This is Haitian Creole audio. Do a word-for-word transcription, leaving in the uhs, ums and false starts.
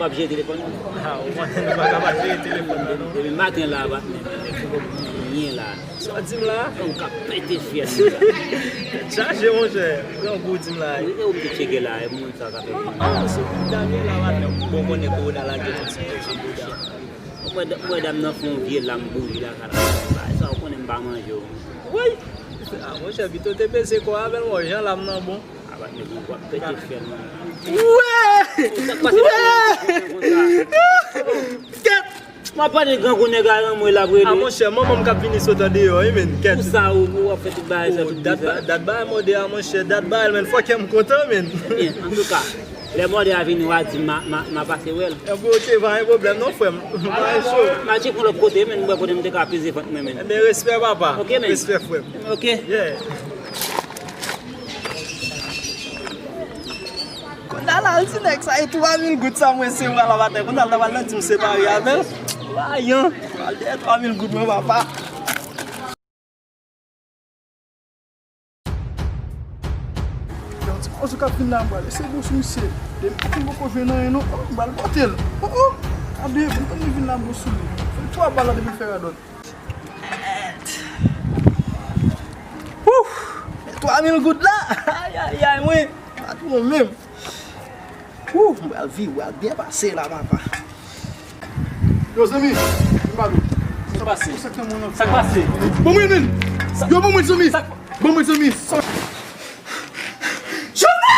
Ap jere telefòn ou? Ah, ou konnen nou pa ka pa jere telefòn nan, non. Depi maten la, patnè, nèg fouko pou anyen la. Sa w di m la? Ou ka pete fyèl. Tèt chaje, monchè. Grangou di m la. E ou ki tcheke la, e moun sa ka fè. Ah, se pou dam yo la, patnè. Bon, konnen kowona lage tout se pou dam. Ou wè da-, ou wè dam nan fè yon vye lam bouyi la, kara. Sa ou konnen m pa manje w. Woy! Ah, monchè, pito te peze kò avè l, mò, jan lam nan bon. Aba nèg ou ap pete fyèl, man. Wè! Sa k pase? Wè! Kèt! M ap pale grangou nèg a ranmwe l ap rele. Ah, monchè, manman m k ap vini sot andeyò, wi, men, kèt. Pou sa, ou, ou ap fè tout bagay sa, tout dat, bizè. Dat bagay mòde a, monchè, dat bagay, men, fòkè m kontan, men. Ebyen, antouka, lè mòde a vini, w a di m, m a, m a, m a pase wè l. Ebyen, oke, pa gen pwoblèm, non, frè m. Pa gen cho. M a tcheke yon lòt kote, men, m wè kote m te ka peze vant mwen, men. Ebyen, respè, papa. Oke, men. Respè, frè m. Oke. Yeah. Kounye a la, l di nèg sa, e twa mil goud sa mwen se wè la maten. Kounye a l ta pral nan di m separe avè l. Vayan, pral dèyè twa mil goud mwen, papa. Yon ti koze k ap vin la, m pral eseye bon sou misye. Depi m poko jwenn anyen non, oh, m pral pote l. Oh, oh, a de, m konn li vin la bon sou li. Fè twa bal la depi fè radòt. Ouf! Men twa mil goud la! Ay, ay, ay, mwen! Patwon menm! Ouf! M pral viv, m pral byen pase la, papa. Yo, zanmi, m ba nou. Sa k pase? Sa k pase? Bon mwen, men! Yo, bon mwen, zanmi! Bon mwen, zanmi! Chofè!